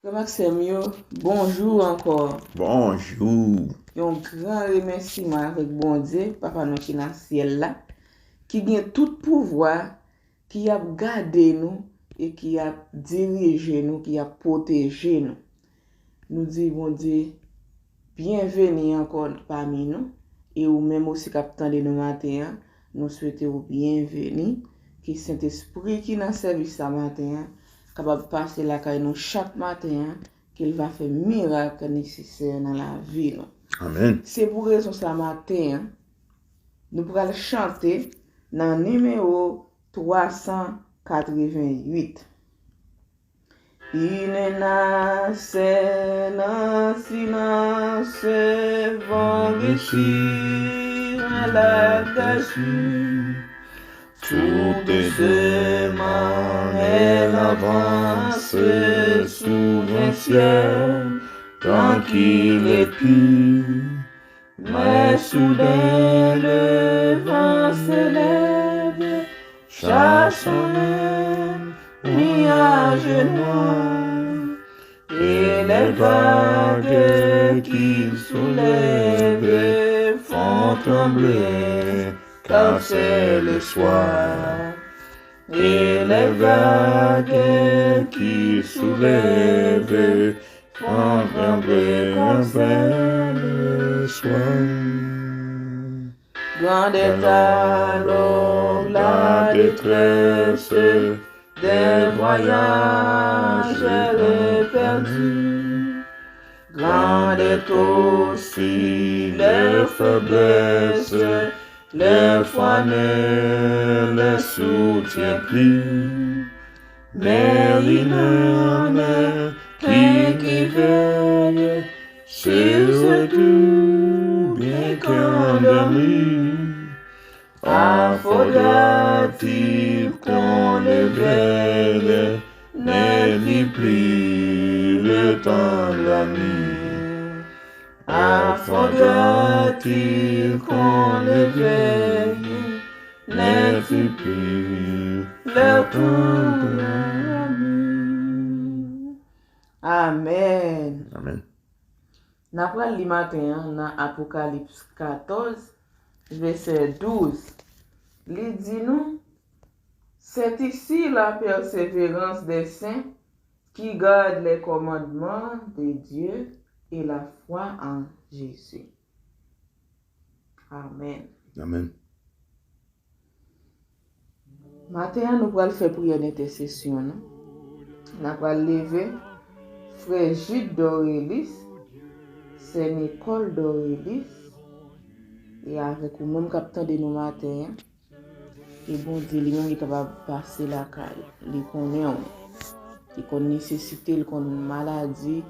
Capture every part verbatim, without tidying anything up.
Frè m ak sè m yo, bonjou ankò. Bonjou. Yon gran remèsiman avèk Bondye, Papa nou ki nan syèl la, ki gen tout pouvwa, ki ap gade nou e ki ap dirije nou, ki ap pwoteje nou. Nou di Bondye, byenveni ankò pami nou, e ou menm osi k ap tande nou maten an, nou swete w byenveni. Ke Sentespri ki nan sèvis sa maten an kapab pase lakay nou chak maten an, ke l va fè mirak nesesè nan lavi nou. Amèn. Se pou rezon sa maten an, nou pral chante nan nimewo twa san katreven uit. Il est naissant, silence, vent reçu, la dessus. Tout doucement, elle avance sous un ciel tranquille et pur. Mais soudain le vent se lève, chassant un nuage noir, et les vagues qu'il soulève font trembler, car c'est le soir. Et les vagues qu'il soulève font trembler, car c'est le soir. Grande est alors la détresse des voyageurs perdus. Grande est aussi leur faiblesse, leur foi ne les soutient plus. Mais il en est qui, qui veille sur eux tout, bien qu'endormi. Ah, faudra-t-il qu'on l'éveille, ne vit plus le temps de la nuit. Ah, faudra-t-il qu'on l'éveille, ne vit plus le temps de la nuit. Amèn. Amèn. N ap pral li maten an nan Apokalips katòz, vèsè douz. Li di nou, c'est ici la persévérance des saints qui gardent les commandements de Dieu et la foi en Jésus. Amèn. Amèn. Maten an, nou pral fè priyè dentèsesyon nou. N a pral leve frè Jude Dorelis, sè Nicole Dorelis, e avèk ou menm k ap tande nou maten an. E Bondye li menm li kapab pase lakay ou. Li konnen w. Li konn nesesite, li konn maladi,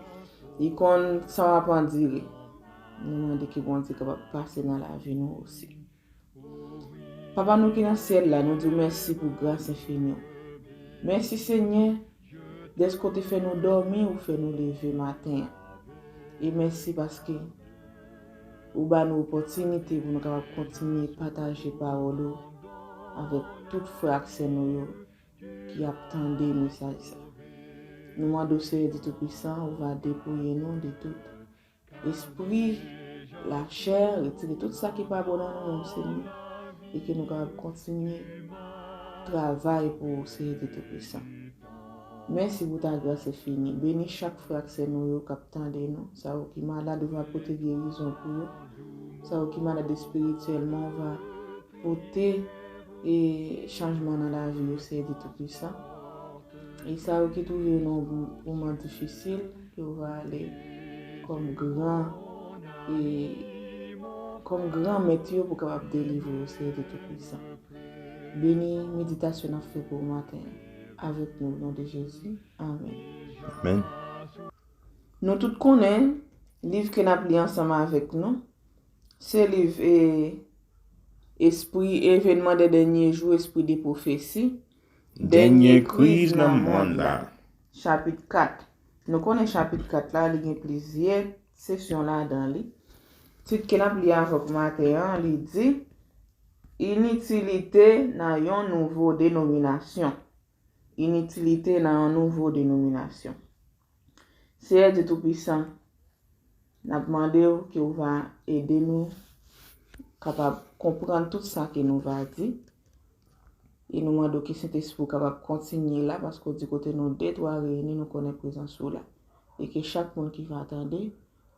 li konn sa w ap andire. Nou mande ke Bondye kapab pase nan lavi nou osi. Papa nou ki nan syèl la, nou di w mèsi pou gras enfini w. Mèsi, Senyè, dèske w te fè nou dòmi, ou fè nou leve maten an. E mèsi paske ou ba nou opòtinite pou nou kapab kontinye pataje pawòl ou avèk tout frè ak sè nou yo ki ap tande mesaj sa. Nou mande w, Senyè Dye Toupisan, ou va depouye nou de tout espri, lachè, retire tout sa ki pa bon nan nou menm, Senyè, e ke nou kapab kontinye travay pou ou, Senyè Dye Toupisan. Mèsi pou ta gras enfini. Beni chak frè ak sè nou yo k ap tande nou. Sa yo ki malad, ou va pote gerizon pou yo. Sa yo ki malad espirityèlman, ou va pote e chanjman nan lavi yo, Senyè Dye Toupisan. E sa yo ki twouve yo nan yon moman difisil, ke w va ale kòm gran, e kòm gran mèt yo pou kapab delivre yo, Senyè Dye Toupisan. Beni meditasyon n ap fè pou maten an avèk nou, o non de Jezi. Amèn. Amèn. Nou tout konnen liv ke n ap li ansanm avèk nou. Se liv e Espri, Evènman dè dènye jou, Espri de pwofesi. Dènye kriz nan monn la. Chapit kat. Nou konnen chapit kat la, li gen plizyè sesyon ladan li. Tit ke n ap li avèk maten an, li di, Initilite nan yon nouvo denominasyon. Initilite nan yon nouvo denominasyon. Seyè Dye Toupisan, n ap mande w ke w va ede nou kapab konprann tout sa ke nou va di. E nou mande w ke Sentespri w kapab kontinye la, paske w di kote nou de, twa reyini, nou konnen prezans ou la. E ke chak moun ki va tande,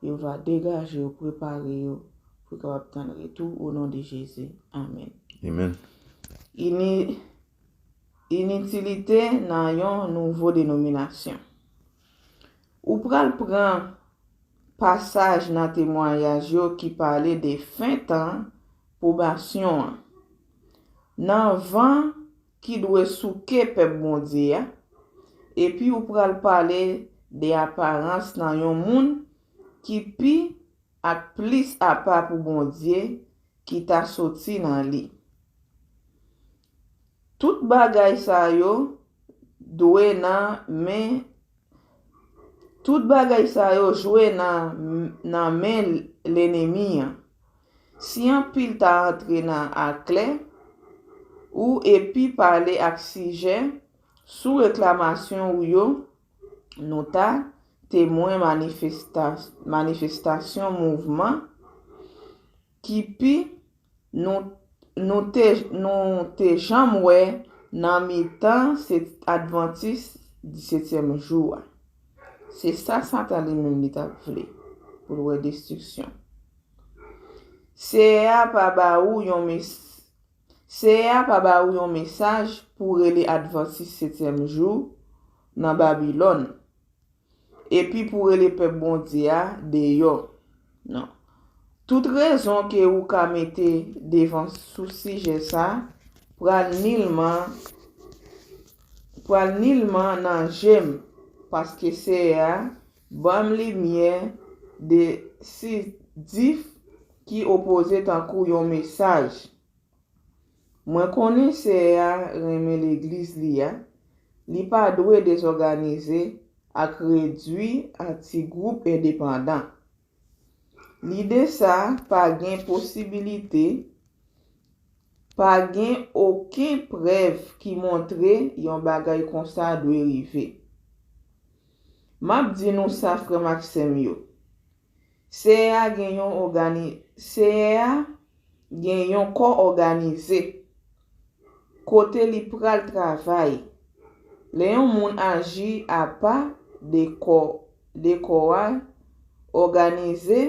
yo va degaje yo, prepare yo, pou yo kapab tann retou, o non de Jezi. Amèn. Amen. Ini, initilite nan yon nouvo denominasyon. Ou pral pran pasaj nan temwayaj yo ki pale de fen tan pwobasyon an, nan van ki dwe souke pèp Bondye a, epi ou pral pale de aparans nan yon moun ki pi ak plis apa pou Bondye ki ta soti nan li. Tout bagay sa yo dwe nan men Tout bagay sa yo jwe nan, nan men lènmi an. Si anpil ta antre nan aklè ou epi pale ak sijè sou reklamasyon ou yo, nou ta temwen manifesta- manifestasyon mouvman ki pi nou, nou te, nou te janm wè nan mitan se Advantis disetyèm jou a. Se sa Satan li menm li t ap vle, pou l wè destriksyon. Seyè a pa ba ou yon mes- Seyè a pa ba ou yon mesaj pou rele Advantis setyèm jou nan Babilòn, epi pou rele pèp Bondye a deyò. Non. Tout rezon ke ou ka mete devan sou sijè sa pral nilman, pral nilman nan je m, paske Seyè a ban m limyè desizif ki opoze tankou yon mesaj. Mwen konnen Seyè a renmen legliz li a, li pa dwe dezòganize ak redwi a ti gwoup endepandan. Lide sa pa gen posibilite, pa gen okenn prèv ki montre yon bagay konsa dwe rive. M ap di nou sa, frè m ak sè m yo. Seyè a gen yon ògani- Seyè a gen yon kò òganize kote li pral travay. Lè yon moun aji apa de kò, de kò a òganize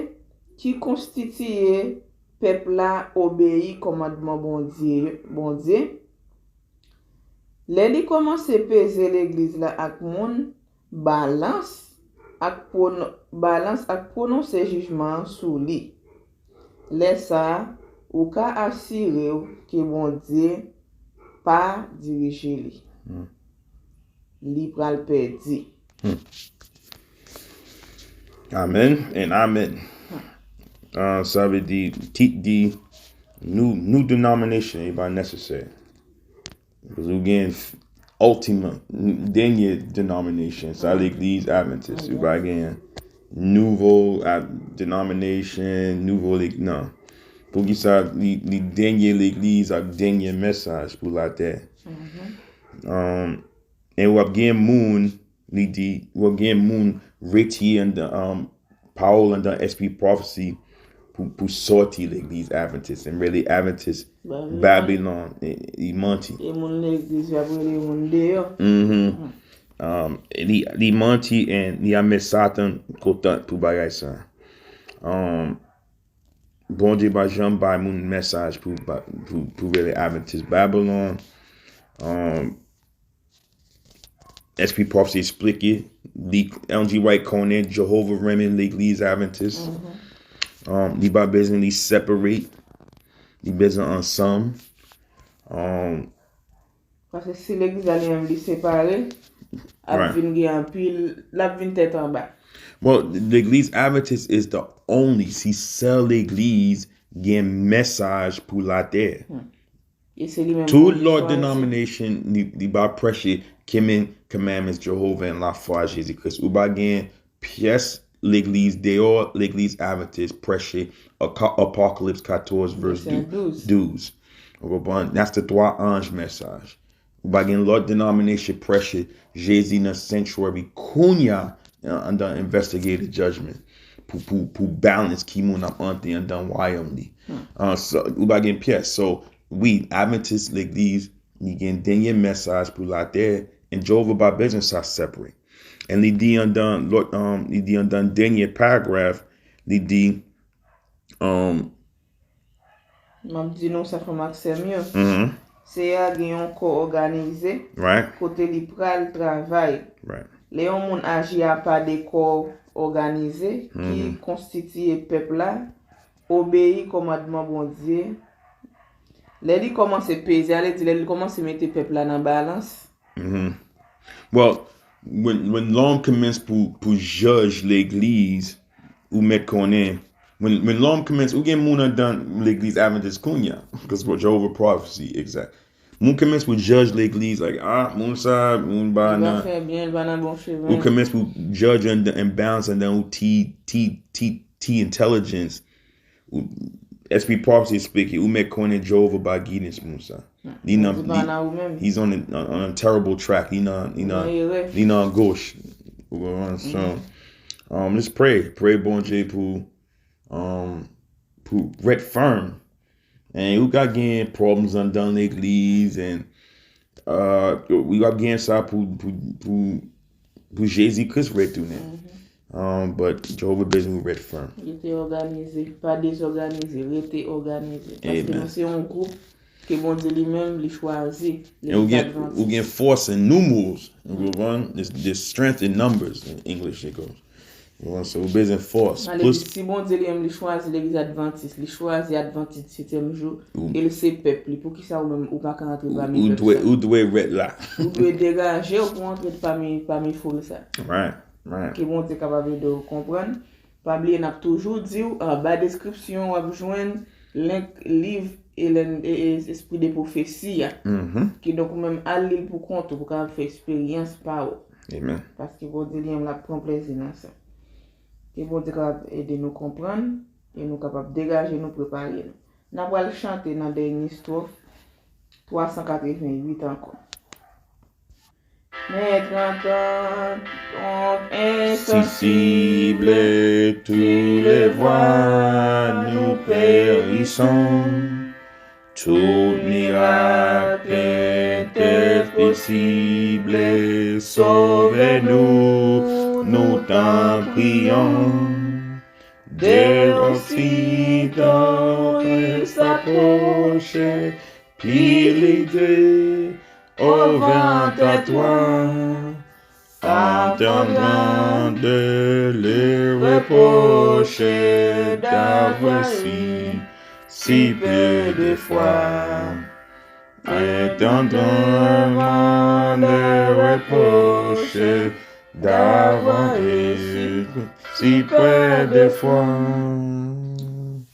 ki konstitiye pèp la obeyi kòmandman Bondye, Bondye, lè li kòmanse peze legliz la ak moun, balans ak pwono- balans ak pwononse jijman an sou li. Lè sa a, ou ka asire w ke Bondye pa dirije li. Hmm. Li pral pèdi. Hmm. Amen and amen. Ah, sa vle di, tit di new, new denomination, e pa nesesè. Ou gen Ultima, dènye denomination, sa legliz Adventist. Ou pa gen nouvo denomination, nouvo legliz, non. Poukisa li, li dènye legliz ak dènye mesaj pou latè? Um, e w ap gen moun, li di, w ap gen moun retire anndan, um, pawòl anndan espri pwofesi pou, pou sòti legliz Adventist. And really Adventist Babilòn, e, li manti. E moun legliz yo ap rele moun deyò. Mhm. Um, li, li manti and li ap met Satan kontan pou bagay sa. Um, Bondye pa janm bay moun mesaj pou, pou, pou rele Adventist Babilòn. Um, Espri pwofesi eksplike, li, Ellen G. White konnen Jewova renmen legliz Adventist. Um, li pa bezwen li separate. Li bezwen ansanm. Um, Paske si legliz la li menm li separe, ap vin gen anpil, l ap vin tèt anba. Bon, legliz Adventist is the only, se sèl legliz gen mesaj pou latè. E se li menm Tout lòt denomination, li, li ba preche keeping commandments Jewova and lafwa Jezi Kris. Ou pa gen pyès legliz deyò legliz Adventist preche Apocalypse katòz verse douz. Ou konprann? That's the twa anj mesaj. Ou pa gen lòt denomination preche Jezi nan sanctuary kounya uh, andan investigative judgment pou, pou, pou balance ki moun ap antre andan wayòm li. Uh, so, ou pa gen pyès. So, wi, Adventist legliz, li gen dènye mesaj pou latè, and Jewova pa bezwen sa separate. And li di andan lòt, um, li di andan dènye paragraph, li di, um, M ap di nou sa, frè m ak sè m yo. Mhm. Seyè a gen yon kò òganize, right, kote li pral travay. Right. Lè yon moun aji apa de kò òganize ki, mhm, konstitiye pèp la, obeyi kòmandman Bondye, lè li kòmanse peze, ale di lè li kòmanse mete pèp la nan balans, Well, when, when lòm kòmanse pou, pou jaj legliz, ou mèt konnen. When, when lòm kòmanse, ou gen moun andan legliz Adventist kounye a, because what Jehovah prophecy, exact. Moun kòmanse pou jaj legliz, like, ah, moun sa, moun ba nan. Li pa fè byen, li pa nan bon chemen. Ou kòmanse pou jaj and, and balance andan ou ti, ti, ti, ti intelligence. Ou, espri pwòp se eksplike, ou mèt konnen Jewova ba gidans moun sa. Li nan, li, he's on a, on a terrible track. Li nan, li nan, li nan goch. Ou konprann? So, um, let's pray. Pray Bondye pou, um, pou ret fèm. And ou ka gen problems andan legliz, and, uh, ou ap gen sa pou, pou, pou, pou Jezi Kris retounen. Um, but Jewova bezwen ou ret fèm. Rete òganize, pa dezòganize, rete òganize. Paske nou se yon gwoup ke Bondye li menm li chwazi. And ou gen, ou gen force in numerals. Ou konprann? There's, there's strength in numbers in English, it goes. Ou konprann? So, ou bezwen force. Sa vle di, si Bondye li menm li chwazi legliz Advantis, li chwazi Advantis setyèm jou, e l se pèp li, poukisa ou menm ou pa ka antre pami pèp sa? Ou dwe ret la. Ou dwe degaje w pou antre pami, pami foul sa. Right. Ke Bondye kapab ede w konprann. Pa bliye n ap toujou di w, anba deskripsyon w ap jwenn link liv Ellen, e, e, Esprit de Prophétie a. Kidonk ou menm al li l pou kont ou, pou w kapab fè eksperyans pa w. Paske Bondye li menm l ap pran plezi nan sa. Ke Bondye kapab ede nou konprann e nou kapab degaje nou, prepare nou. N ap pral chante nan dènye estwòf twa san katreven uit ankò. Maître, entends donc insensible, tous les voix nous périssons. Tout miracle est possible, sauve-nous, nous t'en prions. De l'Occident il s'approche, puis l'idée au ventre à toi, en tentant de les reproches d'avoir si, si peu de foi. En tentant les reproches d'avoir eu si peu de foi.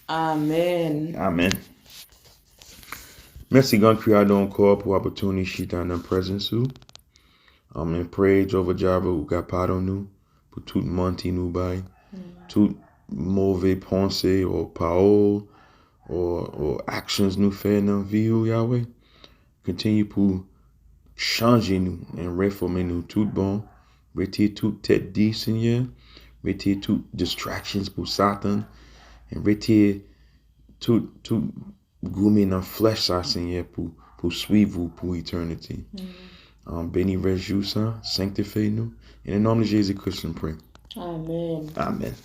Amen. Amen. Mèsi, Grand Creator, ankò pou opportunity chita nan presence ou. Amen. Pray, Jehovah Jireh, ou ka padone nou pou tout manti nou bay, tout move panse ou pawòl ou, ou actions nou fè nan vi ou, Yahweh. Kontinye pou chanje nou and refòme nou tout bon. Retire tout tèt di, Senyè. Retire tout distractions pou Satan. And retire tout, tout goumen nan flèch sa, Senyè, pou, pou swiv ou pou eternity. Um, beni rès jou sa, sanctify nou. In the name of Jesus Christ we pray. Amen. Amen.